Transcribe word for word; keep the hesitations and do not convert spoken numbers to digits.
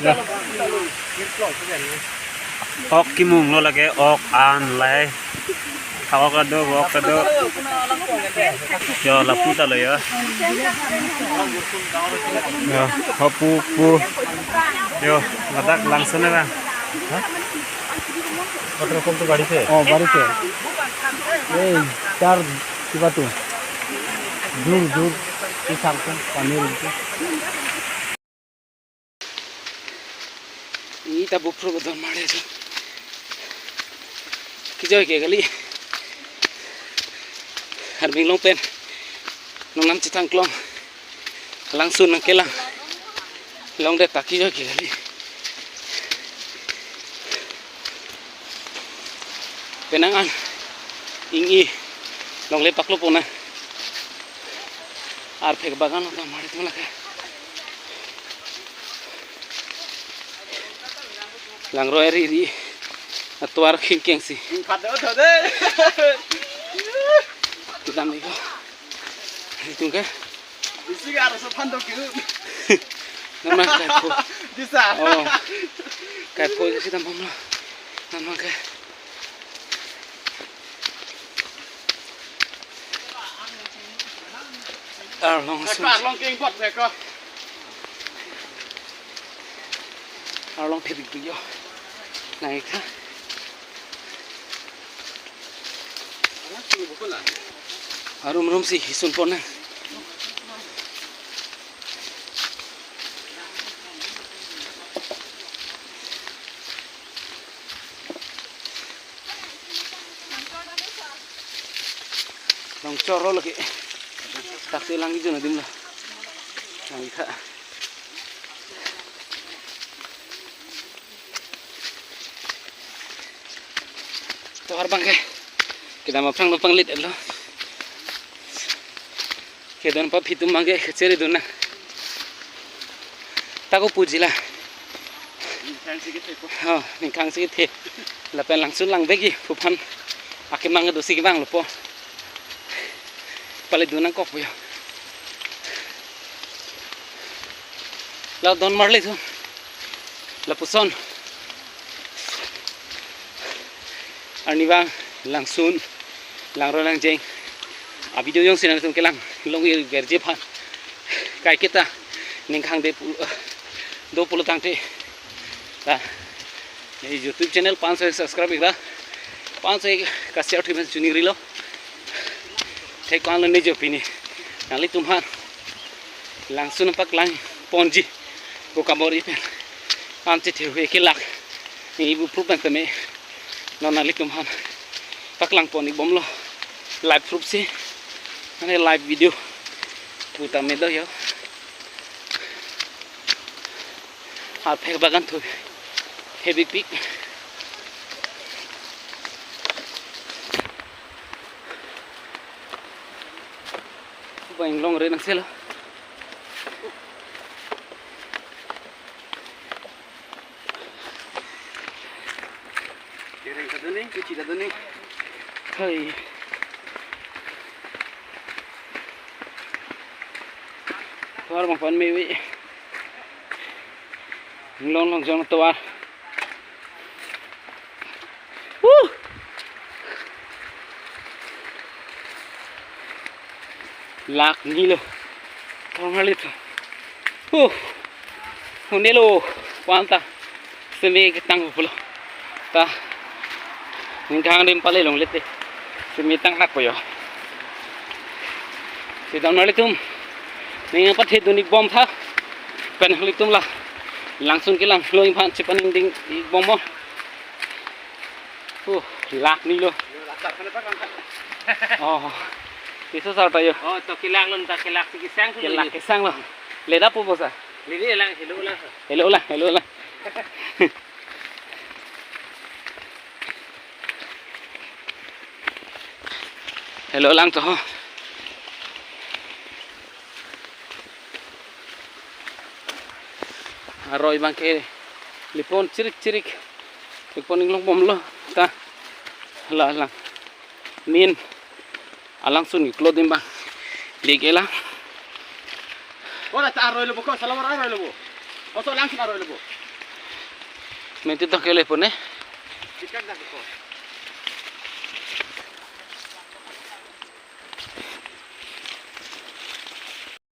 Ya. Ok kimunglo lake, ok an lai. Ha ok ado, ok ado. Yo, lapu ta lo yo. Yo, ho pu pu. Yo, ladak langsun na. Waterfall to gari se? Oh, gari se. Ei, char kiba tu. Jur, jur. Ki sang tu, pani rin tu. Ita bupro bodon mare tu. Kijoi ke kali. Harbin long pen. Nonam chethan klong. Langsun nangkelang. Longdet ta kijoi ke kali. Penang an. Ingni. Longle paklo pona. Arphek bagan lo ta mari tum lake. Langroi ri ri. Atovar khingkeng si. Ingkhat do do de. Kedam iko. Itum ke? Isi ka arso phan do kiu. Nama kaipho. Bisa. Oh. Kaipho si dambomlo. Nama ke? Arlong sung. Arlong keng bot se ko. Arlong phibik yo. Nai kha. Arum rum si hisun pon na. Long choro lagi. Tak si lang ijo na dim lo. Lang kha. Tovar abang ke. Kedam aphrang lo panglit lo. Kedon pa phitum abang ke kechere dun na. Tako puji la. Ningkhang si kethe po. Oh, ningkhang si kethe. Lapen langsun lang begi puphan. Akemang do si kevang lo po. Pale dun nangkok po yo. La don marli tu. Lapuson. Arnivang, langsun, langroi langjeng. A video jongsi nangtum kelang, long ir verji phan. Kaiketa, ningkhang de pu-, do pulo tangte. Ta, e YouTube channel panchsoi subscribe ikra. Panchsoi ka share thumen chuningri lo. Thek ko-an lo ne jo pini. Nanglitum aphan. Langsun paklang ponji. Ko kabor-i pen. An chethe hui kelak. Ni bu proof pen tame. Non nanglitum aphan. Paklang pon-ik bomlo. Live proof si. Mane live video. Pu tame do yo. Arphek bagan thu. Hebikpik. Bang longre nang selo. Kereng ta do ni, kuchi ta do ni. Hai. Tovar abang pan me ave. Inglong long jong tovar. Wuh! Lak ni lo. Tong halit. Wuh! Hone lo. Panta. Semi ketang pulo. Ta. Ningkhang rim pale longle te. Semi tang nak po yo. Si dam nanglitum. Ning pathe dun-ik bom tha. Pen nanglitum la. Langsun kelang lo-ing aphan chepaningding-ik bom mo. Uh, lak ni lo. Oh. Piso sar ta yo. Oh, to kelak lo, ta kelak si kesang lo. Kelak kesang lo. Leda po bosa. Lili lang, helo lang. Helo lang, helo lang. Helo lang to. Aroi abang ke lipon chirik chirik. Lipon inglong bomlo ta. La lang. Min alangsun iklo dim abang. Lik elang. Ko la ta aroi lo bo ko, salam aroi lo bo. Oso lang sina roi lebo. Menti tong kele pone. Ikan dak ko.